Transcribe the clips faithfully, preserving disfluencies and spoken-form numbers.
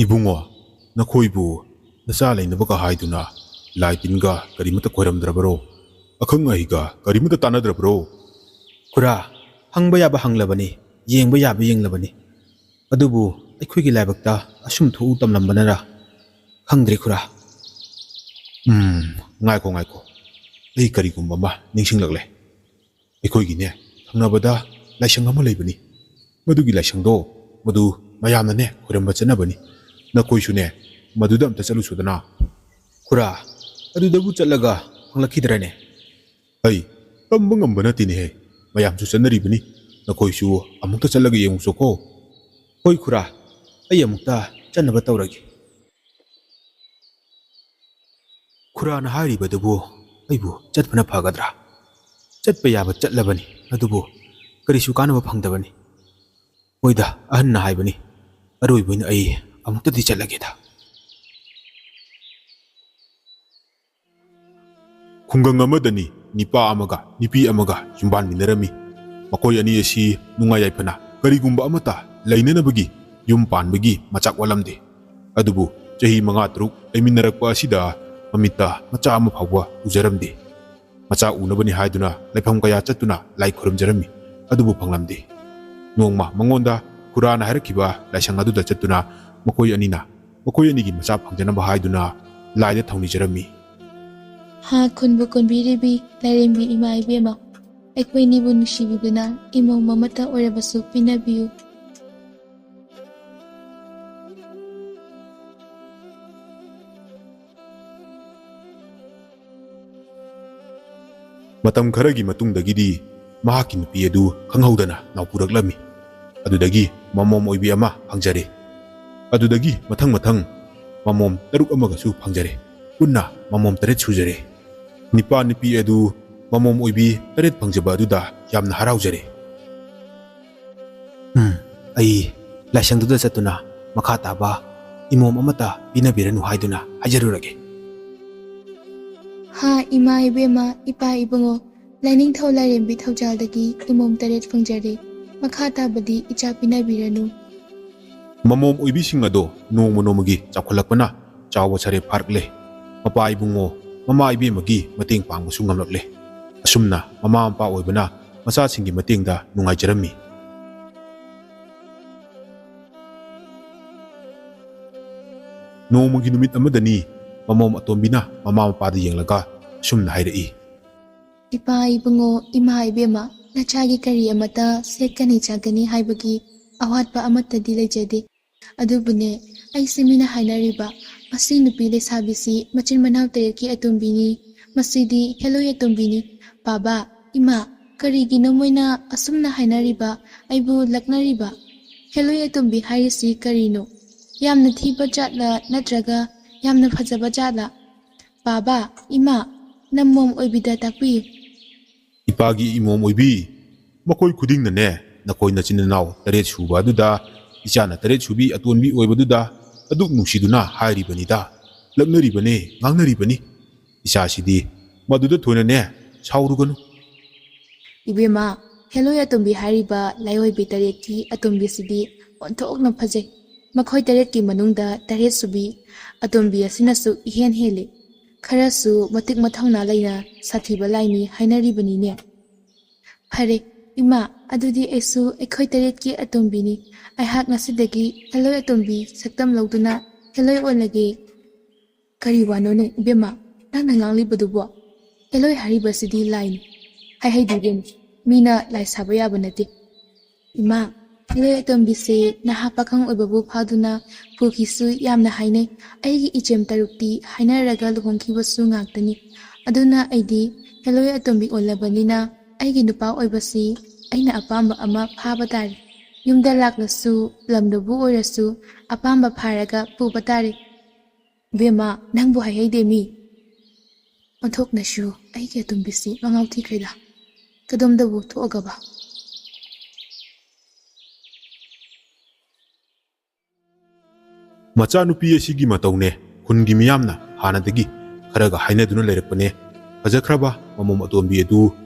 ꯏꯕꯨꯡꯉꯣ, ꯅꯈꯣꯏꯕꯨ ꯅꯆꯥ ꯂꯩꯅꯕꯒ ꯍꯥꯏꯗꯨꯅ ꯂꯥꯏ ꯇꯤꯟꯒ ꯀꯔꯤꯃꯠꯇ ꯈꯣꯏꯔꯝꯗ꯭ꯔꯕꯔꯣ? ꯑꯈꯪ ꯑꯍꯩꯒ ꯀꯔꯤꯃꯠꯇ ꯇꯥꯟꯅꯗ꯭ꯔꯕꯔꯣ? ꯈꯨꯔꯥ, ꯍꯪꯕ ꯌꯥꯕ ꯍꯪꯂꯕꯅꯤ, ꯌꯦꯡꯕ ꯌꯥꯕ ꯌꯦꯡꯂꯕꯅꯤ꯫ ꯑꯗꯨꯕꯨ ꯑꯩꯈꯣꯏꯒꯤ ꯂꯥꯏꯕꯛꯇ ꯑꯁꯨꯝ ꯊꯣꯛꯎ ꯇꯝꯂꯝꯕꯅꯔꯥ? ꯈꯪꯗ꯭ꯔꯦ ꯈꯨꯔꯥ꯫ ꯎꯝ, ꯉꯥꯏꯈꯣ, ꯉꯥꯏꯈꯣ꯫ ꯑꯩ ꯀꯔꯤꯒꯨꯝꯕ ꯑꯃ ꯅꯤꯡꯁꯤꯡꯂꯛꯂꯦ꯫ ꯑꯩꯈꯣꯏꯒꯤꯅꯦ, ꯊꯪꯅꯕꯗ ꯂꯥꯏꯁꯪ ꯑꯃ ꯂꯩꯕꯅꯤ꯫ ꯃꯗꯨꯒꯤ ꯂꯥꯏꯁꯪꯗꯣ, ꯃꯗꯨ ꯃꯌꯥꯝꯅꯅꯦ ꯈꯣꯏꯔꯝꯕ ꯆꯠꯅꯕꯅꯤ꯫ ꯅꯈꯣꯏꯁꯨꯅꯦ, ꯃꯗꯨꯗ ꯑꯝꯇ ꯆꯠꯂꯨꯁꯨꯗꯅ꯫ ꯈꯨꯔꯥ, ꯑꯗꯨꯗꯕꯨ ꯆꯠꯂꯒ ꯐꯪꯂꯛꯈꯤꯗ꯭ꯔꯅꯦ? ꯑꯩ ꯇꯝꯕ ꯉꯝꯕ ꯅꯠꯇꯦꯅꯦꯍꯦ꯫ ꯃꯌꯥꯝꯁꯨ ꯆꯠꯅꯔꯤꯕꯅꯤ꯫ ꯅꯈꯣꯏꯁꯨ ꯑꯃꯨꯛꯇ ꯆꯠꯂꯒ ꯌꯦꯡꯉꯨꯆꯣꯀꯣ꯫ ꯍꯣꯏ ꯈꯨꯔꯥ, ꯑꯩ ꯑꯃꯨꯛꯇ ꯆꯠꯅꯕ ꯇꯧꯔꯒꯦ꯫ ꯈꯨꯔꯥꯅ ꯍꯥꯏꯔꯤꯕꯗꯨꯕꯨ ꯑꯩꯕꯨ ꯆꯠꯄꯅ ꯐꯒꯗ꯭ꯔꯥ? ꯆꯠꯄ ꯌꯥꯕ ꯆꯠꯂꯕꯅꯤ, ꯑꯗꯨꯕꯨ ꯀꯔꯤꯁꯨ ꯀꯥꯟꯅꯕ ꯐꯪꯗꯕꯅꯤ꯫ ꯍꯣꯏꯗ, ꯑꯍꯟꯅ ꯍꯥꯏꯕꯅꯤ, ꯑꯔꯣꯏꯕ ꯑꯣꯏꯅ ꯑꯩ ꯑꯃꯨꯛꯇꯗꯤ ꯆꯠꯂꯒꯦꯗ꯫ ꯈꯨꯡꯒꯪ ꯑꯃꯗꯅꯤ ꯅꯤꯄꯥ ꯑꯃꯒ ꯅꯨꯄꯤ ꯑꯃꯒ ꯌꯨꯝꯕꯥꯟꯃꯤꯟꯅꯔꯝꯃꯤ꯫ ꯃꯈꯣꯏ ꯑꯅꯤ ꯑꯁꯤ ꯅꯨꯡꯉꯥꯏ ꯌꯥꯏꯐꯅ ꯀꯔꯤꯒꯨꯝꯕ ꯑꯃꯠꯇ ꯂꯩꯅꯅꯕꯒꯤ ꯌꯨꯝ ꯄꯥꯟꯕꯒꯤ ꯃꯆꯥꯛ ꯋꯥꯠꯂꯝꯗꯦ꯫ ꯑꯗꯨꯕꯨ ꯆꯍꯤ ꯃꯉꯥ ꯇꯔꯨꯛ ꯂꯩꯃꯤꯟꯅꯔꯛꯄ ꯑꯁꯤꯗ ꯃꯃꯤꯠꯇ ꯃꯆꯥ ꯑꯃ ꯐꯥꯎꯕ ꯎꯖꯔꯝꯗꯦ꯫ ꯃꯆꯥ ꯎꯅꯕꯅꯤ ꯍꯥꯏꯗꯨꯅ ꯂꯥꯏꯐꯝ ꯀꯌꯥ ꯆꯠꯇꯨꯅ ꯂꯥꯏ ꯈꯨꯔꯨꯝꯖꯔꯝꯃꯤ, ꯑꯗꯨꯕꯨ ꯐꯪꯂꯝꯗꯦ꯫ ꯅꯣꯡꯃ ꯃꯉꯣꯟꯗ ꯈꯨꯔꯥꯅ ꯍꯥꯏꯔꯛꯈꯤꯕ ꯂꯥꯏꯁꯪ ꯑꯗꯨꯗ ꯆꯠꯇꯨꯅ ꯃꯈꯣꯏ ꯑꯅꯤꯅ, ꯃꯈꯣꯏ ꯑꯅꯤꯒꯤ ꯃꯆꯥ ꯐꯪꯖꯅꯕ ꯍꯥꯏꯗꯨꯅ ꯂꯥꯏꯗ ꯊꯧꯅꯤꯖꯔꯝꯃꯤ꯫ ꯍꯥ ꯈꯨꯟꯕꯨ ꯀꯣꯟꯕꯤꯔꯤꯕꯤ ꯂꯥꯏꯔꯦꯝꯕꯤ ꯏꯃꯥ ꯏꯕꯦꯝꯃ, ꯑꯩꯈꯣꯏ ꯑꯅꯤꯕꯨ ꯅꯨꯡꯁꯤꯕꯤꯗꯨꯅ ꯏꯃꯣꯝ ꯑꯃꯠꯇ ꯑꯣꯏꯔꯕꯁꯨ ꯄꯤꯅꯕꯤꯌꯨ꯫ ꯃꯇꯝ ꯈꯔꯒꯤ ꯃꯇꯨꯡꯗꯒꯤꯗꯤ ꯃꯍꯥꯛꯀꯤ ꯅꯨꯄꯤ ꯑꯗꯨ ꯈꯪꯍꯧꯗꯅ ꯅꯥꯎꯄꯨꯔꯛꯂꯝꯃꯤ꯫ ꯑꯗꯨꯗꯒꯤ ꯃꯃꯣꯝ ꯑꯣꯏꯕꯤ ꯑꯃ ꯐꯪꯖꯔꯦ꯫ ꯑꯗꯨꯗꯒꯤ ꯃꯊꯪ ꯃꯊꯪ ꯃꯃꯣꯝ ꯇꯔꯨꯛ ꯑꯃꯒꯁꯨ ꯐꯪꯖꯔꯦ꯫ ꯄꯨꯟꯅ ꯃꯃꯣꯝ ꯇꯔꯦꯠ ꯁꯨꯖꯔꯦ꯫ ꯅꯤꯄꯥ ꯅꯨꯄꯤ ꯑꯗꯨ ꯃꯃꯣꯝ ꯑꯣꯏꯕꯤ ꯇꯔꯦꯠ ꯐꯪꯖꯕ ꯑꯗꯨꯗ ꯌꯥꯝꯅ ꯍꯔꯥꯎꯖꯔꯦ꯫ ꯎꯝ, ꯑꯩ ꯂꯥꯏꯁꯪꯗꯨꯗ ꯆꯠꯇꯨꯅ ꯃꯈꯥ ꯇꯥꯕ ꯏꯃꯣꯝ ꯑꯃꯠꯇ ꯄꯤꯅꯕꯤꯔꯅꯨ ꯍꯥꯏꯗꯨꯅ ꯍꯥꯏꯖꯔꯨꯔꯒꯦ꯫ ꯍꯥ ꯏꯃꯥ ꯏꯕꯦꯝꯃ, ꯏꯄꯥ ꯏꯕꯨꯡꯉꯣ, ꯂꯥꯏꯅꯤꯡꯊꯧ ꯂꯥꯏꯔꯦꯝꯕꯤ ꯊꯧꯖꯥꯜꯗꯒꯤ ꯏꯃꯣꯝ ꯇꯔꯦꯠ ꯐꯪꯖꯔꯦ꯫ ꯃꯈꯥ ꯇꯥꯕꯗꯤ ꯏꯆꯥ ꯄꯤꯅꯕꯤꯔꯅꯨ꯫ ꯃꯃꯣꯝ ꯑꯣꯏꯕꯤꯁꯤꯡ ꯑꯗꯣ ꯅꯣꯡꯃ ꯅꯣꯡꯃꯒꯤ ꯆꯥꯎꯈꯠꯂꯛꯄꯅ ꯆꯥꯎꯕ ꯁꯥꯔꯦ ꯐꯥꯔꯛꯂꯦ꯫ ꯃꯄꯥ ꯏꯕꯨꯡꯉꯣ, ꯃꯃꯥ ꯏꯕꯦꯝꯃꯒꯤ ꯃꯇꯦꯡ ꯄꯥꯡꯕꯁꯨ ꯉꯝꯂꯛꯂꯦ꯫ ꯑꯁꯨꯝꯅ ꯃꯃꯥ ꯃꯄꯥ ꯑꯣꯏꯕꯅ ꯃꯆꯥꯁꯤꯡꯒꯤ ꯃꯇꯦꯡꯗ ꯅꯨꯡꯉꯥꯏꯖꯔꯝꯃꯤ꯫ ꯅꯣꯡꯃꯒꯤ ꯅꯨꯃꯤꯠ ꯑꯃꯗꯅꯤ ꯃꯃꯣꯝ ꯑꯇꯣꯝꯕꯤꯅ ꯃꯃꯥ ꯃꯄꯥꯗ ꯌꯦꯡꯂꯒ ꯑꯁꯨꯝꯅ ꯍꯥꯏꯔꯛꯏ꯫ ꯏꯄꯥ ꯏꯕꯨꯡꯉꯣ, ꯏꯃꯥ ꯏꯕꯦꯝꯃ, ꯅꯆꯥꯒꯤ ꯀꯔꯤ ꯑꯃꯠꯇ ꯁꯦꯠꯀꯅꯤ ꯆꯥꯒꯅꯤ ꯍꯥꯏꯕꯒꯤ ꯑꯋꯥꯠꯄ ꯑꯃꯠꯇꯗꯤ ꯂꯩꯖꯗꯦ꯫ ꯑꯗꯨꯕꯨꯅꯦ, ꯑꯩꯁꯦ ꯃꯤꯅ ꯍꯥꯏꯅꯔꯤꯕ ꯃꯁꯤ ꯅꯨꯄꯤ ꯂꯩꯁꯥꯕꯤꯁꯤ ꯃꯆꯤꯟ ꯃꯅꯥꯎ ꯇꯔꯦꯠꯀꯤ ꯑꯇꯣꯝꯕꯤꯅꯤ, ꯃꯁꯤꯗꯤ ꯍꯦꯂꯣꯏ ꯑꯇꯣꯝꯕꯤꯅꯤ꯫ ꯄꯥꯕ, ꯏꯃꯥ, ꯀꯔꯤꯒꯤꯅꯣ ꯃꯣꯏꯅ ꯑꯁꯨꯝꯅ ꯍꯥꯏꯅꯔꯤꯕ, ꯑꯩꯕꯨ ꯂꯛꯅꯔꯤꯕ? ꯍꯦꯂꯣꯏ ꯑꯇꯣꯝꯕꯤ ꯍꯥꯏꯔꯤꯁꯤ ꯀꯔꯤꯅꯣ? ꯌꯥꯝꯅ ꯊꯤꯕ ꯖꯥꯠꯂ ꯅꯠꯇ꯭ꯔꯒ ꯌꯥꯝꯅ ꯐꯖꯕ ꯖꯥꯠꯂ? ꯄꯥꯕ, ꯏꯃꯥ, ꯅꯝꯃꯣꯝ ꯑꯣꯏꯕꯤꯗ ꯇꯥꯛꯄꯤꯌꯨ꯫ ꯏꯄꯥꯒꯤ ꯏꯃꯣꯝ ꯑꯣꯏꯕꯤ, ꯃꯈꯣꯏ ꯈꯨꯗꯤꯡꯅꯅꯦ, ꯅꯈꯣꯏ ꯅꯆꯤꯟ ꯅꯅꯥꯎ ꯇꯔꯦꯠ ꯁꯨꯕ ꯑꯗꯨꯗ, ꯏꯆꯥꯅ ꯇꯔꯦꯠ ꯁꯨꯕꯤ ꯑꯇꯣꯟꯕꯤ ꯑꯣꯏꯕꯗꯨꯗ ꯑꯗꯨꯛ ꯅꯨꯡꯁꯤꯗꯨꯅ ꯍꯥꯏꯔꯤꯕꯅꯤꯗ, ꯂꯛꯅꯔꯤꯕꯅꯤ, ꯉꯥꯡꯅꯔꯤꯕꯅꯤ꯫ ꯏꯆꯥꯁꯤꯗꯤ ꯃꯗꯨꯗ ꯊꯣꯏꯅꯅꯦ ꯁꯥꯎꯔꯨꯒꯅꯨ꯫ ꯏꯕꯦꯝꯃ, ꯍꯦꯂꯣꯏ ꯑꯇꯣꯝꯕꯤ ꯍꯥꯏꯔꯤꯕ ꯂꯥꯏꯑꯣꯏꯕꯤ ꯇꯔꯦꯠꯀꯤ ꯑꯇꯣꯝꯕꯤꯁꯤꯗꯤ ꯑꯣꯟꯊꯣꯛꯅ ꯐꯖꯩ꯫ ꯃꯈꯣꯏ ꯇꯔꯦꯠꯀꯤ ꯃꯅꯨꯡꯗ ꯇꯔꯦꯠ ꯁꯨꯕꯤ ꯑꯇꯣꯝꯕꯤ ꯑꯁꯤꯅꯁꯨ ꯏꯍꯦꯟ ꯍꯦꯜꯂꯤ꯫ ꯈꯔꯁꯨ ꯃꯇꯤꯛ ꯃꯊꯧꯅꯥ ꯂꯩꯅ ꯁꯥꯊꯤꯕ ꯂꯥꯏꯅꯤ ꯍꯥꯏꯅꯔꯤꯕꯅꯤꯅꯦ꯫ ꯐꯔꯦ, ꯏꯃꯥ, ꯑꯗꯨꯗꯤ ꯑꯩꯁꯨ ꯑꯩꯈꯣꯏ ꯇꯔꯦꯠꯀꯤ ꯑꯇꯣꯝꯕꯤꯅꯤ꯫ ꯑꯩꯍꯥꯛ ꯉꯁꯤꯗꯒꯤ ꯍꯦꯂꯣꯏ ꯑꯇꯣꯝꯕꯤ ꯁꯛꯇꯝ ꯂꯧꯗꯨꯅ ꯍꯦꯂꯣꯏ ꯑꯣꯜꯂꯒꯦ꯫ ꯀꯔꯤ ꯋꯥꯅꯣꯅꯦ, ꯏꯕꯦꯝꯃ, ꯅꯪꯅ ꯉꯥꯡꯂꯤꯕꯗꯨꯕꯣ? ꯍꯦꯂꯣꯏ ꯍꯥꯏꯔꯤꯕꯁꯤꯗꯤ ꯂꯥꯏꯅꯤ꯫ ꯍꯥꯏ ꯍꯩꯗꯦ ꯏꯕꯦꯝꯃ, ꯃꯤꯅ ꯂꯥꯏ ꯁꯥꯕ ꯌꯥꯕ ꯅꯠꯇꯦ꯫ ꯏꯃꯥ, ꯍꯦꯂꯣꯏ ꯑꯇꯣꯝꯕꯤꯁꯦ ꯅꯍꯥ ꯄꯥꯈꯪ ꯑꯣꯏꯕꯕꯨ ꯐꯥꯗꯨꯅ ꯄꯨꯈꯤꯁꯨ ꯌꯥꯝꯅ ꯍꯥꯏꯅꯩ꯫ ꯑꯩꯒꯤ ꯏꯆꯦꯝ ꯇꯔꯨꯛꯇꯤ ꯍꯥꯏꯅꯔꯒ ꯂꯨꯍꯣꯡꯈꯤꯕꯁꯨ ꯉꯥꯛꯇꯅꯤ꯫ ꯑꯗꯨꯅ ꯑꯩꯗꯤ ꯍꯦꯂꯣꯏ ꯑꯇꯣꯝꯕꯤ ꯑꯣꯜꯂꯕꯅꯤꯅ ꯑꯩꯒꯤ ꯅꯨꯄꯥ ꯑꯣꯏꯕꯁꯤ ꯑꯩꯅ ꯑꯄꯥꯝꯕ ꯑꯃ ꯐꯥꯕ ꯇꯥꯔꯦ꯫ ꯌꯨꯝꯗ ꯂꯥꯛꯂꯁꯨ, ꯂꯝꯗꯕꯨ ꯑꯣꯏꯔꯁꯨ, ꯑꯄꯥꯝꯕ ꯐꯥꯔꯒ ꯄꯨꯕ ꯇꯥꯔꯦ꯫ ꯏꯕꯦꯝꯃ, ꯅꯪꯕꯨ ꯍꯥꯏꯍꯩꯗꯦ ꯃꯤ꯫ ꯑꯣꯟꯊꯣꯛꯅꯁꯨ ꯑꯩꯒꯤ ꯑꯇꯣꯝꯕꯤꯁꯤ ꯃꯉꯥꯎ ꯊꯤꯈ꯭ꯔꯦꯗ꯫ ꯀꯗꯣꯝꯗꯕꯨ ꯊꯣꯛꯑꯒꯕ? ꯃꯆꯥꯅꯨꯄꯤ ꯑꯁꯤꯒꯤ ꯃꯇꯧꯅꯦ ꯈꯨꯟꯒꯤ ꯃꯤꯌꯥꯝꯅ ꯍꯥꯟꯅꯗꯒꯤ ꯈꯔꯒ ꯍꯥꯏꯅꯗꯨꯅ ꯂꯩꯔꯛꯄꯅꯦ꯫ ꯐꯖꯈ꯭ꯔꯕ ꯃꯃꯣꯝ ꯑꯇꯣꯟꯕꯤ ꯑꯗꯨ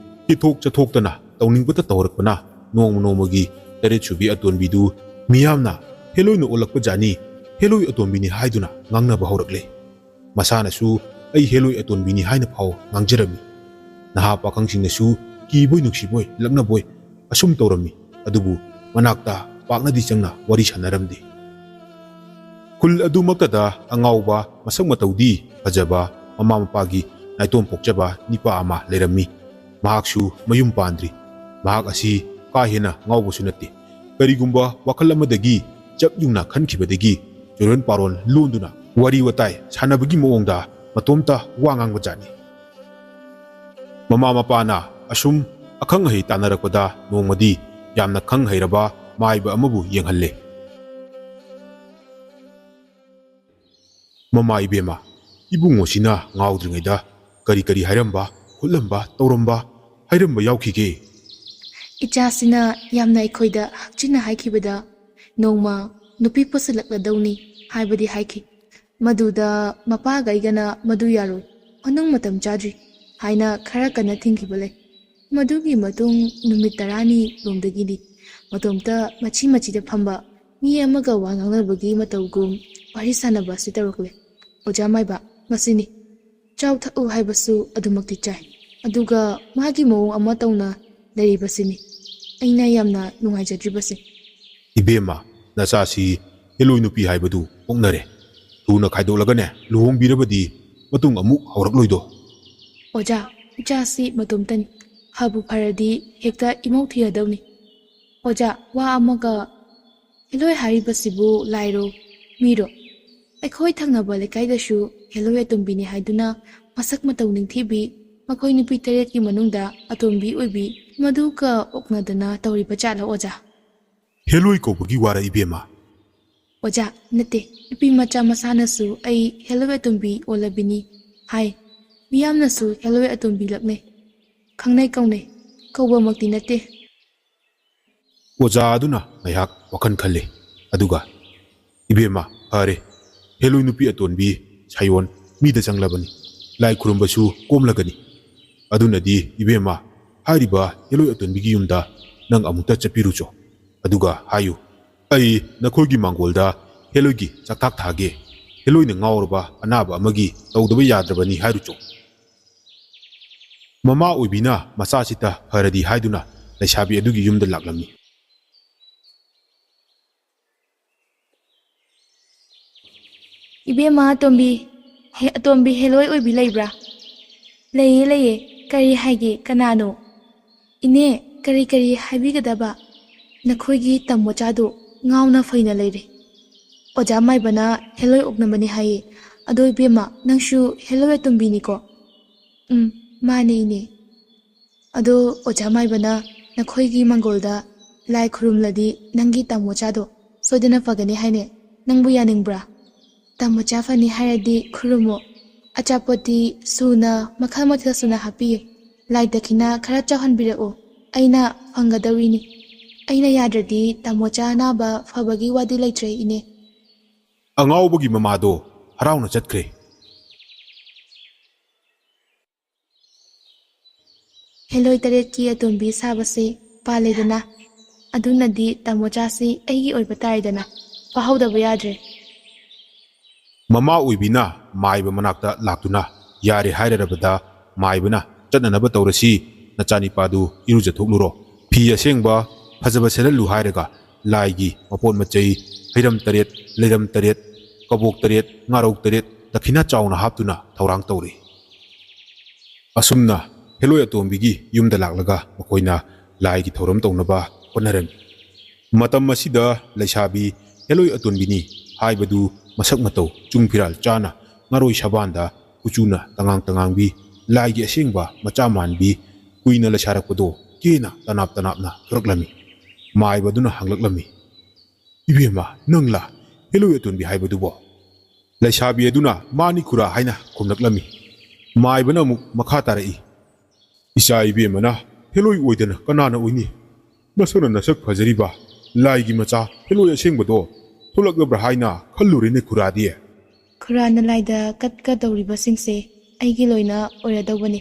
ꯊꯤꯊꯣꯛ ꯆꯠꯊꯣꯛꯇꯅ ꯇꯧꯅꯤꯡꯕꯇ ꯇꯧꯔꯛꯄꯅ ꯅꯣꯡꯃ ꯅꯣꯡꯃꯒꯤ ꯇꯔꯦꯠ ꯁꯨꯕꯤ ꯑꯇꯣꯟꯕꯤꯗꯨ ꯃꯤꯌꯥꯝꯅ ꯍꯦꯂꯣꯏꯅ ꯑꯣꯜꯂꯛꯄ ꯖꯥꯠꯅꯤ, ꯍꯦꯂꯣꯏ ꯑꯇꯣꯝꯕꯤꯅꯤ ꯍꯥꯏꯗꯨꯅ ꯉꯥꯡꯅꯕ ꯍꯧꯔꯛꯂꯦ꯫ ꯃꯁꯥꯅꯁꯨ ꯑꯩ ꯍꯦꯂꯣꯏ ꯑꯇꯣꯟꯕꯤꯅꯤ ꯍꯥꯏꯅ ꯐꯥꯎ ꯉꯥꯡꯖꯔꯝꯃꯤ꯫ ꯅꯍꯥ ꯄꯥꯈꯪꯁꯤꯡꯅꯁꯨ ꯀꯤꯕꯣꯏ ꯅꯨꯡꯁꯤꯕꯣꯏ ꯂꯛꯅꯕꯣꯏ ꯑꯁꯨꯝ ꯇꯧꯔꯝꯃꯤ꯫ ꯑꯗꯨꯕꯨ ꯃꯅꯥꯛꯇ ꯄꯥꯛꯅꯗꯤ ꯆꯪꯅ ꯋꯥꯔꯤ ꯁꯥꯟꯅꯔꯝꯗꯦ꯫ ꯈꯨꯜ ꯑꯗꯨꯃꯛꯇꯗ ꯑꯉꯥꯎꯕ, ꯃꯁꯛ ꯃꯇꯧꯗꯤ ꯐꯖꯕ, ꯃꯃꯥ ꯃꯄꯥꯒꯤ ꯅꯥꯏꯇꯣꯝ ꯄꯣꯛꯆꯕ ꯅꯤꯄꯥ ꯑꯃ ꯂꯩꯔꯝꯃꯤ꯫ ꯃꯍꯥꯛꯁꯨ ꯃꯌꯨꯝ ꯄꯥꯟꯗ꯭ꯔꯤ꯫ ꯃꯍꯥꯛ ꯑꯁꯤ ꯀꯥ ꯍꯦꯟꯅ ꯉꯥꯎꯕꯁꯨ ꯅꯠꯇꯦ꯫ ꯀꯔꯤꯒꯨꯝꯕ ꯋꯥꯈꯜ ꯑꯃꯗꯒꯤ ꯆꯞ ꯌꯨꯡꯅ ꯈꯟꯈꯤꯕꯗꯒꯤ ꯆꯨꯔꯣꯟ ꯄꯥꯔꯣꯟ ꯂꯣꯟꯗꯨꯅ ꯋꯥꯔꯤ ꯋꯥꯇꯥꯏ ꯁꯥꯟꯅꯕꯒꯤ ꯃꯑꯣꯡꯗ ꯃꯇꯣꯝꯇ ꯋꯥ ꯉꯥꯡꯕ ꯖꯥꯠꯅꯤ꯫ ꯃꯃꯥ ꯃꯄꯥꯅ ꯑꯁꯨꯝ ꯑꯈꯪ ꯑꯍꯩ ꯇꯥꯟꯅꯔꯛꯄꯗ ꯅꯣꯡꯃꯗꯤ ꯌꯥꯝꯅ ꯈꯪ ꯍꯩꯔꯕ ꯃꯥꯏꯕ ꯑꯃꯕꯨ ꯌꯦꯡꯍꯜꯂꯦ꯫ "ꯃꯃꯥ ꯏꯕꯦꯝꯃ, ꯏꯕꯨꯡꯉꯣꯁꯤꯅ ꯉꯥꯎꯗ꯭ꯔꯤꯉꯩꯗ ꯀꯔꯤ ꯀꯔꯤ ꯍꯥꯏꯔꯝꯕ, ꯈꯣꯠꯂꯝꯕ, ꯇꯧꯔꯝꯕ, ꯍꯥꯏꯔꯝꯕ ꯌꯥꯎꯈꯤꯒꯦ?" "ꯏꯆꯥꯁꯤꯅ ꯌꯥꯝꯅ ꯑꯩꯈꯣꯏꯗ ꯍꯛꯆꯤꯟꯅ ꯍꯥꯏꯈꯤꯕꯗ, ꯅꯣꯡꯃ ꯅꯨꯄꯤ ꯄꯨꯁꯤꯜꯂꯛꯂꯗꯧꯅꯤ ꯍꯥꯏꯕꯗꯤ ꯍꯥꯏꯈꯤ꯫ ꯃꯗꯨꯗ ꯃꯄꯥꯒ ꯑꯩꯒꯅ ꯃꯗꯨ ꯌꯥꯔꯣꯏ, ꯃꯅꯨꯡ ꯃꯇꯝ ꯆꯥꯗ꯭ꯔꯤ ꯍꯥꯏꯅ ꯈꯔ ꯀꯟꯅ ꯊꯤꯡꯈꯤꯕ ꯂꯩ꯫ ꯃꯗꯨꯒꯤ ꯃꯇꯨꯡ ꯅꯨꯃꯤꯠ ꯇꯔꯥꯅꯤ ꯔꯣꯝꯗꯒꯤꯗꯤ ꯃꯇꯣꯝꯇ ꯃꯆꯤ ꯃꯆꯤꯗ ꯐꯝꯕ, ꯃꯤ ꯑꯃꯒ ꯋꯥ ꯉꯥꯡꯅꯕꯒꯤ ꯃꯇꯧꯒꯨꯝ ꯋꯥꯔꯤ ꯁꯥꯟꯅꯕ ꯑꯁꯤ ꯇꯧꯔꯛꯂꯦ꯫ ꯑꯣꯖꯥ ꯃꯥꯏꯕ, ꯃꯁꯤꯅꯤ꯫ ꯆꯥꯎ ꯊꯛꯎ ꯍꯥꯏꯕꯁꯨ ꯑꯗꯨꯃꯛꯇꯤ ꯆꯥꯏ꯫ ꯑꯗꯨꯒ ꯃꯥꯒꯤ ꯃꯑꯣꯡ ꯑꯃ ꯇꯧꯅ ꯂꯩꯔꯤꯕꯁꯤꯅꯤ ꯑꯩꯅ ꯌꯥꯝꯅ ꯅꯨꯡꯉꯥꯏꯖꯗ꯭ꯔꯤꯕꯁꯦ꯫" "ꯏꯕꯦꯝꯃ, ꯅꯆꯥꯁꯤ ꯍꯦꯂꯣꯏ ꯅꯨꯄꯤ ꯍꯥꯏꯕꯗꯨ ꯑꯣꯛꯅꯔꯦ꯫ ꯊꯨꯅ ꯈꯥꯏꯗꯣꯛꯂꯒꯅꯦ ꯂꯨꯍꯣꯡꯕꯤꯔꯕꯗꯤ ꯃꯇꯨꯡ ꯑꯃꯨꯛ ꯍꯧꯔꯛꯂꯣꯏꯗꯣ꯫" "ꯑꯣꯖꯥ, ꯏꯆꯥꯁꯤ ꯃꯇꯣꯝꯇꯅꯤ꯫ ꯐꯕꯨ ꯐꯔꯗꯤ ꯍꯦꯛꯇ ꯏꯃꯧ ꯊꯤꯔꯗꯧꯅꯤ꯫" "ꯑꯣꯖꯥ, ꯋꯥ ꯑꯃꯒ, ꯍꯦꯂꯣꯏ ꯍꯥꯏꯔꯤꯕꯁꯤꯕꯨ ꯂꯥꯏꯔꯣ, ꯃꯤꯔꯣ? ꯑꯩꯈꯣꯏ ꯊꯪꯅꯕ ꯂꯩꯀꯥꯏꯗꯁꯨ ꯍꯦꯂꯣꯏ ꯑꯇꯣꯝꯕꯤꯅꯤ ꯍꯥꯏꯗꯨꯅ ꯃꯁꯛ ꯃꯇꯧ ꯅꯤꯡꯊꯤꯕꯤ, ꯃꯈꯣꯏ ꯅꯨꯄꯤ ꯇꯔꯦꯠꯀꯤ ꯃꯅꯨꯡꯗ ꯑꯇꯣꯝꯕꯤ ꯑꯣꯏꯕꯤ, ꯃꯗꯨꯒ ꯑꯣꯛꯅꯗꯅ ꯇꯧꯔꯤꯕ ꯖꯥꯠꯂꯣ ꯑꯣꯖꯥ?" "ꯍꯦꯂꯣꯏ ꯀꯧꯕꯒꯤ ꯋꯥꯔ ꯏꯕꯦꯝꯃ?" "ꯑꯣꯖꯥ, ꯅꯠꯇꯦ, ꯅꯨꯄꯤ ꯃꯆꯥ ꯃꯁꯥꯅꯁꯨ ꯑꯩ ꯍꯦꯂꯣꯏ ꯑꯇꯣꯝꯕꯤ ꯑꯣꯜꯂꯕꯤꯅꯤ ꯍꯥꯏ꯫ ꯃꯤꯌꯥꯝꯅꯁꯨ ꯍꯦꯂꯣꯏ ꯑꯇꯣꯝꯕꯤ ꯂꯛꯅꯩ꯫ ꯈꯪꯅꯩ ꯀꯧꯅꯩ, ꯀꯧꯕꯃꯛꯇꯤ ꯅꯠꯇꯦ꯫" ꯑꯣꯖꯥ ꯑꯗꯨꯅ ꯉꯥꯏꯍꯥꯛ ꯋꯥꯈꯜ ꯈꯜꯂꯤ꯫ ꯑꯗꯨꯒ, "ꯏꯕꯦꯝꯃ, ꯐꯔꯦ꯫ ꯍꯦꯂꯣꯏ ꯅꯨꯄꯤ ꯑꯇꯣꯟꯕꯤ ꯁꯥꯌꯣꯟ ꯃꯤꯗ ꯆꯪꯂꯕꯅꯤ꯫ ꯂꯥꯏ ꯈꯨꯔꯨꯝꯕꯁꯨ ꯀꯣꯝꯂꯒꯅꯤ꯫ ꯑꯗꯨꯅꯗꯤ, ꯏꯕꯦꯝꯃ, ꯍꯥꯏꯔꯤꯕ ꯍꯦꯂꯣꯏ ꯑꯇꯣꯟꯕꯤꯒꯤ ꯌꯨꯝꯗ ꯅꯪ ꯑꯃꯨꯛꯇ ꯆꯠꯄꯤꯔꯨꯆꯣ꯫ ꯑꯗꯨꯒ ꯍꯥꯏꯌꯨ, ꯑꯩ ꯅꯈꯣꯏꯒꯤ ꯃꯥꯡꯒꯣꯜꯗ ꯍꯦꯂꯣꯏꯒꯤ ꯆꯥꯛꯊꯥꯛ ꯊꯥꯒꯦ꯫ ꯍꯦꯂꯣꯏꯅ ꯉꯥꯎꯔꯕ ꯑꯅꯥꯕ ꯑꯃꯒꯤ ꯇꯧꯗꯕ ꯌꯥꯗ꯭ꯔꯕꯅꯤ ꯍꯥꯏꯔꯨꯆꯣ꯫ ꯃꯃꯥ ꯑꯣꯏꯕꯤꯅ ꯃꯆꯥꯁꯤꯇ ꯐꯔꯗꯤ ꯍꯥꯏꯗꯨꯅ ꯂꯩꯁꯥꯕꯤ ꯑꯗꯨꯒꯤ ꯌꯨꯝꯗ ꯂꯥꯛꯂꯝꯃꯤ꯫ ꯏꯕꯦꯝꯃ ꯑꯇꯣꯝꯕꯤ, ꯍꯦ, ꯑꯇꯣꯝꯕꯤ ꯍꯦꯂꯣꯏ ꯑꯣꯏꯕꯤ ꯂꯩꯕ꯭ꯔꯥ? ꯂꯩꯌꯦ, ꯂꯩꯌꯦ꯫ ꯀꯔꯤ ꯍꯥꯏꯒꯦ? ꯀꯅꯥꯅꯣ? ꯏꯅꯦ, ꯀꯔꯤ ꯀꯔꯤ ꯍꯥꯏꯕꯤꯒꯗꯕ? ꯅꯈꯣꯏꯒꯤ ꯇꯝꯕꯣꯆꯥꯗꯨ ꯉꯥꯎꯅ ꯐꯩꯅ ꯂꯩꯔꯦ꯫ ꯑꯣꯖꯥ ꯃꯥꯏꯕꯅ ꯍꯦꯂꯣꯏ ꯑꯣꯛꯅꯕꯅꯤ ꯍꯥꯏꯌꯦ꯫ ꯑꯗꯣ ꯏꯕꯦꯝꯃ, ꯅꯪꯁꯨ ꯍꯦꯂꯣꯏ ꯑꯇꯣꯝꯕꯤꯅꯤꯀꯣ? ꯎꯝ, ꯃꯥꯅꯦ ꯏꯅꯦ꯫ ꯑꯗꯣ ꯑꯣꯖꯥ ꯃꯥꯏꯕꯅ ꯅꯈꯣꯏꯒꯤ ꯃꯪꯒꯣꯜꯗ ꯂꯥꯏ ꯈꯨꯔꯨꯝꯂꯗꯤ ꯅꯪꯒꯤ ꯇꯥꯃꯣꯆꯥꯗꯣ ꯁꯣꯏꯗꯅ ꯐꯒꯅꯤ ꯍꯥꯏꯅꯦ꯫ ꯅꯪꯕꯨ ꯌꯥꯅꯤꯡꯕ꯭ꯔꯥ? ꯇꯥꯃꯣꯆꯥ ꯐꯅꯤ ꯍꯥꯏꯔꯗꯤ ꯈꯨꯔꯨꯝꯃꯣ꯫ ꯑꯆꯥꯄꯣꯠꯇꯤ ꯁꯨꯅ ꯃꯈꯜ ꯃꯊꯦꯜ ꯁꯨꯅ ꯍꯥꯞꯄꯤꯌꯨ꯫ ꯂꯥꯏ ꯗꯈꯤꯅꯥ ꯈꯔ ꯆꯥꯎꯍꯟꯕꯤꯔꯛꯎ꯫ ꯑꯩꯅ ꯐꯪꯒꯗꯧꯔꯤꯅꯤ꯫ ꯑꯩꯅ ꯌꯥꯗ꯭ꯔꯗꯤ ꯇꯥꯃꯣꯆꯥ ꯑꯅꯥꯕ ꯐꯕꯒꯤ ꯋꯥꯗꯤ ꯂꯩꯇ꯭ꯔꯦ ꯏꯅꯦ꯫ ꯑꯉꯥꯎꯕꯒꯤ ꯃꯃꯥꯗꯣ ꯍꯔꯥꯎꯅ ꯆꯠꯈ꯭ꯔꯦ꯫ ꯍꯦꯂꯣꯏ ꯇꯔꯦꯠꯀꯤ ꯑꯇꯣꯝꯕꯤ ꯁꯥꯕꯁꯤ ꯄꯥꯜꯂꯦꯗꯅ, ꯑꯗꯨꯅꯗꯤ ꯇꯥꯃꯣꯆꯥꯁꯤ ꯑꯩꯒꯤ ꯑꯣꯏꯕ ꯇꯥꯔꯦꯗꯅ, ꯐꯥꯍꯧꯗꯕ ꯌꯥꯗ꯭ꯔꯦ꯫ ꯃꯃꯥ ꯑꯣꯏꯕꯤꯅ ꯃꯥꯏꯕ ꯃꯅꯥꯛꯇ ꯂꯥꯛꯇꯨꯅ, "ꯌꯥꯔꯦ ꯍꯥꯏꯔꯔꯕꯗ ꯃꯥꯏꯕꯅ ꯆꯠꯅꯅꯕ ꯇꯧꯔꯁꯤ, ꯅꯆꯥꯅꯤꯄꯥꯗꯨ ꯏꯔꯨꯖꯊꯣꯛꯂꯨꯔꯣ, ꯐꯤ ꯑꯁꯦꯡꯕ ꯐꯖꯕ ꯁꯦꯠꯍꯜꯂꯨ" ꯍꯥꯏꯔꯒ ꯂꯥꯏꯒꯤ ꯃꯄꯣꯠ ꯃꯆꯩ, ꯍꯩꯔꯝ ꯇꯔꯦꯠ, ꯂꯩꯔꯝ ꯇꯔꯦꯠ, ꯀꯕꯣꯛ ꯇꯔꯦꯠ, ꯉꯥꯔꯧ ꯇꯔꯦꯠ ꯗꯈꯤꯅꯥ ꯆꯥꯎꯅ ꯍꯥꯞꯇꯨꯅ ꯊꯧꯔꯥꯡ ꯇꯧꯔꯦ꯫ ꯑꯁꯨꯝꯅ ꯍꯦꯂꯣꯏ ꯑꯇꯣꯝꯕꯤꯒꯤ ꯌꯨꯝꯗ ꯂꯥꯛꯂꯒ ꯃꯈꯣꯏꯅ ꯂꯥꯏꯒꯤ ꯊꯧꯔꯝ ꯇꯧꯅꯕ ꯍꯣꯠꯅꯔꯝꯃꯤ꯫ ꯃꯇꯝ ꯑꯁꯤꯗ ꯂꯩꯁꯥꯕꯤ ꯍꯦꯂꯣꯏ ꯑꯇꯣꯟꯕꯤꯅꯤ ꯍꯥꯏꯕꯗꯨ ꯃꯁꯛ ꯃꯇꯧ ꯆꯨꯡ ꯐꯤꯔꯥꯜ ꯆꯥꯅ ꯉꯥꯔꯣꯏ ꯁꯕꯥꯟꯗ ꯀꯨꯆꯨꯅ ꯇꯉꯥꯡ ꯇꯉꯥꯡꯕꯤ, ꯂꯥꯏꯒꯤ ꯑꯁꯦꯡꯕ ꯃꯆꯥ ꯃꯥꯟꯕꯤ, ꯀꯨꯏꯅ ꯂꯩꯁꯥꯔꯛꯄꯗꯣ ꯀꯦꯅ ꯇꯅꯥꯞ ꯇꯅꯥꯞꯅ ꯊꯣꯔꯛꯂꯝꯃꯤ꯫ ꯃꯥꯏꯕꯗꯨꯅ ꯍꯪꯂꯛꯂꯝꯃꯤ, "ꯏꯕꯦꯝꯃ, ꯅꯪꯂꯥ ꯍꯦꯂꯣꯏ ꯑꯇꯣꯟꯕꯤ ꯍꯥꯏꯕꯗꯨꯕꯣ?" ꯂꯩꯁꯥꯕꯤ ꯑꯗꯨꯅ "ꯃꯥꯅꯤ ꯈꯨꯔꯥ" ꯍꯥꯏꯅ ꯈꯨꯝꯂꯛꯂꯝꯃꯤ꯫ ꯃꯥꯏꯕꯅ ꯑꯃꯨꯛ ꯃꯈꯥ ꯇꯥꯔꯛꯏ, "ꯏꯆꯥ ꯏꯕꯦꯝꯃꯅ ꯍꯦꯂꯣꯏ ꯑꯣꯏꯗꯅ ꯀꯅꯥꯅ ꯑꯣꯏꯅꯤ? ꯅꯁꯛꯅ ꯅꯁꯛ ꯐꯖꯔꯤꯕ ꯂꯥꯏꯒꯤ ꯃꯆꯥ ꯍꯦꯂꯣꯏ ꯑꯁꯦꯡꯕꯗꯣ ꯊꯣꯛꯂꯛꯂꯕ꯭ꯔꯥ ꯍꯥꯏꯅ ꯈꯜꯂꯨꯔꯦꯅꯦ ꯈꯨꯔꯥꯗꯤ?" ꯈꯨꯔꯥꯅ ꯂꯥꯏꯗ ꯀꯠꯀꯗꯧꯔꯤꯕꯁꯤꯡꯁꯦ ꯑꯩꯒꯤ ꯂꯣꯏꯅ ꯑꯣꯏꯔꯗꯧꯕꯅꯤ꯫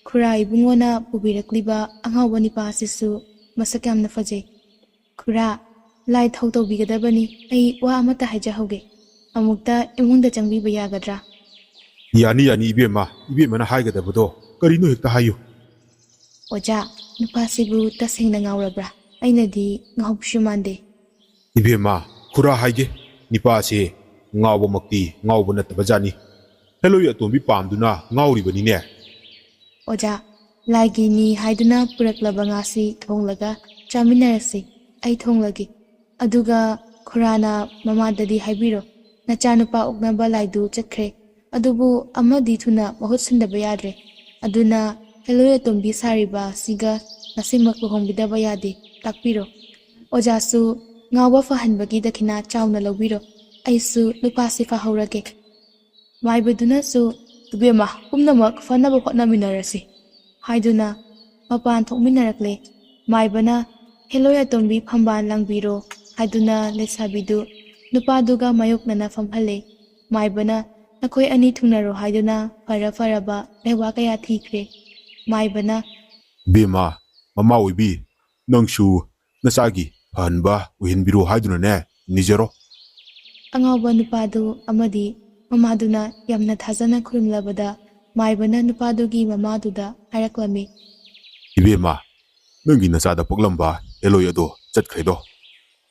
ꯈꯨꯔꯥ ꯏꯕꯨꯡꯉꯣꯅ ꯄꯨꯕꯤꯔꯛꯂꯤꯕ ꯑꯉꯥꯎꯕ ꯅꯤꯄꯥ ꯑꯁꯤꯁꯨ ꯃꯁꯛ ꯌꯥꯝꯅ ꯐꯖꯩ꯫ ꯈꯨꯔꯥ, ꯂꯥꯏ ꯊꯧ ꯇꯧꯕꯤꯒꯗꯕꯅꯤ꯫ ꯑꯩ ꯋꯥ ꯑꯃꯠꯇ ꯍꯥꯏꯖꯍꯧꯒꯦ꯫ ꯑꯃꯨꯛꯇ ꯏꯃꯨꯡꯗ ꯆꯪꯕꯤꯕ ꯌꯥꯒꯗ꯭ꯔꯥ? ꯌꯥꯅꯤ, ꯌꯥꯅꯤ, ꯏꯕꯦꯝꯃ꯫ ꯏꯕꯦꯝꯃꯅ ꯍꯥꯏꯒꯗꯕꯗꯣ ꯀꯔꯤꯅꯣ ꯍꯦꯛꯇ ꯍꯥꯏꯌꯨ꯫ ꯑꯣꯖꯥ, ꯅꯨꯄꯥꯁꯤꯕꯨ ꯇꯁꯦꯡꯅ ꯉꯥꯎꯔꯕ꯭ꯔꯥ? ꯑꯩꯅꯗꯤ ꯉꯥꯎꯕꯁꯨ ꯃꯥꯟꯗꯦ꯫ ꯏꯕꯦꯝꯃ, ꯈꯨꯔꯥ ꯍꯥꯏꯒꯦ, ꯅꯤꯄꯥꯁꯦ ꯉꯥꯎꯕꯃꯛꯇꯤ ꯉꯥꯎꯕ ꯅꯠꯇꯕ ꯖꯥꯠꯅꯤ꯫ ꯍꯦꯂꯣꯏ ꯑꯇꯣꯝꯕꯤ ꯄꯥꯝꯗꯨꯅ ꯉꯥꯎꯔꯤꯕꯅꯤꯅꯦ꯫ ꯑꯣꯖꯥ, ꯂꯥꯏꯒꯤꯅꯤ ꯍꯥꯏꯗꯨꯅ ꯄꯨꯔꯛꯂꯕ ꯉꯥꯁꯤ ꯊꯣꯡꯂꯒ ꯆꯥꯃꯤꯟꯅꯔꯁꯤ꯫ ꯑꯩ ꯊꯣꯡꯂꯒꯦ꯫ ꯑꯗꯨꯒ ꯈꯨꯔꯥꯅ ꯃꯃꯥꯗꯗꯤ ꯍꯥꯏꯕꯤꯔꯣ, "ꯅꯆꯥꯅꯨꯄꯥ ꯑꯣꯛꯅꯕ ꯂꯥꯏꯗꯨ ꯆꯠꯈ꯭ꯔꯦ, ꯑꯗꯨꯕꯨ ꯑꯃꯗꯤ ꯊꯨꯅ ꯃꯍꯨꯠ ꯁꯤꯟꯗꯕ ꯌꯥꯗ꯭ꯔꯦ꯫ ꯑꯗꯨꯅ ꯍꯦꯂꯣꯏ ꯑꯇꯣꯝꯕꯤ ꯁꯥꯔꯤꯕ ꯑꯁꯤꯒ ꯉꯁꯤꯃꯛ ꯂꯨꯍꯣꯡꯕꯤꯗꯕ ꯌꯥꯗꯦ, ꯇꯥꯛꯄꯤꯔꯣ꯫ ꯑꯣꯖꯥꯁꯨ ꯉꯥꯎꯕ ꯐꯍꯟꯕꯒꯤ ꯗꯈꯤꯅꯥ ꯆꯥꯎꯅ ꯂꯧꯕꯤꯔꯣ꯫ ꯑꯩꯁꯨ ꯅꯨꯄꯥꯁꯤ ꯐꯥꯍꯧꯔꯒꯦ꯫" ꯃꯥꯏꯕꯗꯨꯅꯁꯨ, "ꯏꯕꯦꯝꯃ, ꯄꯨꯝꯅꯃꯛ ꯐꯅꯕ ꯍꯣꯠꯅꯃꯤꯟꯅꯔꯁꯤ" ꯍꯥꯏꯗꯨꯅ ꯃꯄꯥꯟ ꯊꯣꯛꯃꯤꯟꯅꯔꯛꯂꯦ꯫ ꯃꯥꯏꯕꯅ, "ꯍꯦꯂꯣꯏ ꯑꯇꯣꯝꯕꯤ ꯐꯝꯕꯥꯜ ꯂꯥꯡꯕꯤꯔꯣ" ꯍꯥꯏꯗꯨꯅ ꯂꯩꯁꯥꯕꯤꯗꯨ ꯅꯨꯄꯥꯗꯨꯒ ꯃꯥꯌꯣꯛꯅꯅ ꯐꯝꯍꯜꯂꯦ꯫ ꯃꯥꯏꯕꯅ, "ꯅꯈꯣꯏ ꯑꯅꯤ ꯊꯨꯡꯅꯔꯣ" ꯍꯥꯏꯗꯨꯅ ꯐꯔ ꯐꯔꯕ ꯂꯩꯋꯥ ꯀꯌꯥ ꯊꯤꯈ꯭ꯔꯦ꯫ ꯃꯥꯏꯕꯅ, "ꯏꯕꯦꯝꯃ, ꯃꯃꯥ ꯑꯣꯏꯕꯤ, ꯅꯪꯁꯨ ꯅꯆꯥꯒꯤ ꯐꯍꯟꯕ ꯑꯣꯏꯍꯟꯕꯤꯔꯣ ꯍꯥꯏꯗꯨꯅꯅꯦ ꯅꯤꯖꯔꯣ꯫" ꯑꯉꯥꯎꯕ ꯅꯨꯄꯥꯗꯨ ꯑꯃꯗꯤ ꯃꯃꯥꯗꯨꯅ ꯌꯥꯝꯅ ꯊꯥꯖꯅ ꯈꯨꯔꯨꯝꯂꯕꯗ ꯃꯥꯏꯕꯅ ꯅꯨꯄꯥꯗꯨꯒꯤ ꯃꯃꯥꯗꯨꯗ ꯍꯥꯏꯔꯛꯂꯝꯃꯤ꯫ "ꯏꯕꯦꯝꯃ, ꯅꯪꯒꯤ ꯅꯆꯥꯗ ꯄꯣꯛꯂꯝꯕ ꯍꯦꯂꯣꯏ ꯑꯗꯣ ꯆꯠꯈ꯭ꯔꯦꯗꯣ꯫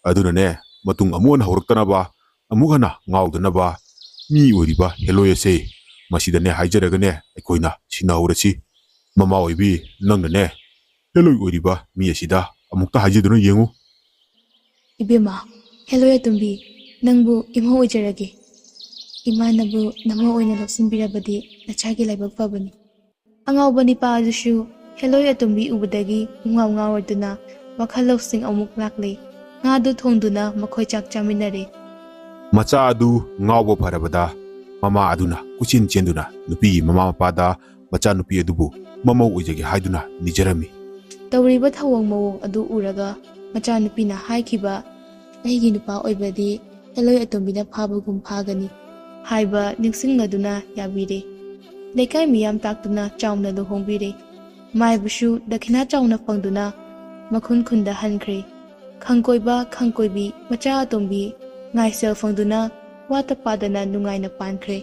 ꯑꯗꯨꯅꯅꯦ, ꯃꯇꯨꯡ ꯑꯃꯨꯛ ꯍꯟꯅ ꯍꯧꯔꯛꯇꯅꯕ, ꯑꯃꯨꯛ ꯍꯟꯅ ꯉꯥꯎꯗꯅꯕ ꯃꯤ ꯑꯣꯏꯔꯤꯕ ꯍꯦꯂꯣꯏ ꯑꯁꯦ ꯃꯁꯤꯗꯅꯦ ꯍꯥꯏꯖꯔꯒꯅꯦ ꯑꯩꯈꯣꯏꯅ ꯁꯤꯟꯅꯍꯧꯔꯁꯤ꯫ ꯃꯃꯥ ꯑꯣꯏꯕꯤ, ꯅꯪꯅꯅꯦ ꯍꯦꯂꯣꯏ ꯑꯣꯏꯔꯤꯕ ꯃꯤ ꯑꯁꯤꯗ ꯑꯃꯨꯛꯇ ꯍꯥꯏꯖꯗꯨꯅ ꯌꯦꯡꯉꯨ꯫" "ꯏꯕꯦꯝꯃ, ꯍꯦꯂꯣꯏ ꯑꯇꯣꯝꯕꯤ, ꯅꯪꯕꯨ ꯏꯃꯧ ꯑꯣꯏꯖꯔꯒꯦ꯫ ꯏꯃꯥꯅꯕꯨ ꯅꯃꯧ ꯑꯣꯏꯅ ꯂꯧꯁꯤꯟꯕꯤꯔꯕꯗꯤ ꯅꯆꯥꯒꯤ ꯂꯥꯏꯕꯛ ꯐꯕꯅꯤ꯫" ꯑꯉꯥꯎꯕ ꯅꯤꯄꯥ ꯑꯗꯨꯁꯨ ꯍꯦꯂꯣꯏ ꯑꯇꯣꯝꯕꯤ ꯎꯕꯗꯒꯤ ꯄꯨꯡꯉꯥꯎ ꯉꯥꯎꯔꯗꯨꯅ ꯋꯥꯈꯜ ꯂꯧꯁꯤꯡ ꯑꯃꯨꯛ ꯂꯥꯛꯂꯦ꯫ ꯉꯥꯗꯨ ꯊꯣꯡꯗꯨꯅ ꯃꯈꯣꯏ ꯆꯥꯛ ꯆꯥꯃꯤꯟꯅꯔꯦ꯫ ꯃꯆꯥ ꯑꯗꯨ ꯉꯥꯎꯕ ꯐꯔꯕꯗ ꯃꯃꯥ ꯑꯗꯨꯅ ꯀꯣꯏꯆꯦꯟ ꯆꯦꯟꯗꯨꯅ ꯅꯨꯄꯤꯒꯤ ꯃꯃꯥ ꯃꯄꯥꯗ ꯃꯆꯥꯅꯨꯄꯤ ꯑꯗꯨꯕꯨ ꯃꯃꯧ ꯑꯣꯏꯖꯒꯦ ꯍꯥꯏꯗꯨꯅ ꯅꯤꯖꯔꯝꯃꯤ꯫ ꯇꯧꯔꯤꯕ ꯊꯧꯑꯣꯡ ꯃꯑꯣꯡ ꯑꯗꯨ ꯎꯔꯒ ꯃꯆꯥꯅꯨꯄꯤꯅ ꯍꯥꯏꯈꯤꯕ, "ꯑꯩꯒꯤ ꯅꯨꯄꯥ ꯑꯣꯏꯕꯗꯤ ꯍꯦꯂꯣꯏ ꯑꯇꯣꯝꯕꯤꯅ ꯐꯥꯕꯒꯨꯝ ꯐꯥꯒꯅꯤ" ꯍꯥꯏꯕ ꯅꯤꯡꯁꯤꯡꯂꯗꯨꯅ ꯌꯥꯕꯤꯔꯦ꯫ ꯂꯩꯀꯥꯏ ꯃꯤꯌꯥꯝ ꯇꯥꯛꯇꯨꯅ ꯆꯥꯎꯅ ꯂꯨꯍꯣꯡꯕꯤꯔꯦ꯫ ꯃꯥꯏꯕꯁꯨ ꯗꯈꯤꯅꯥ ꯆꯥꯎꯅ ꯐꯪꯗꯨꯅ ꯃꯈꯨꯟ ꯈꯨꯟꯗ ꯍꯟꯈ꯭ꯔꯦ꯫ ꯈꯪꯀꯣꯏꯕ ꯈꯪꯀꯣꯏꯕꯤ ꯃꯆꯥ ꯑꯇꯣꯝꯕꯤ ꯉꯥꯏꯁꯦꯜ ꯐꯪꯗꯨꯅ ꯋꯥꯠꯇ ꯄꯥꯗꯅ ꯅꯨꯡꯉꯥꯏꯅ ꯄꯥꯟꯈ꯭ꯔꯦ꯫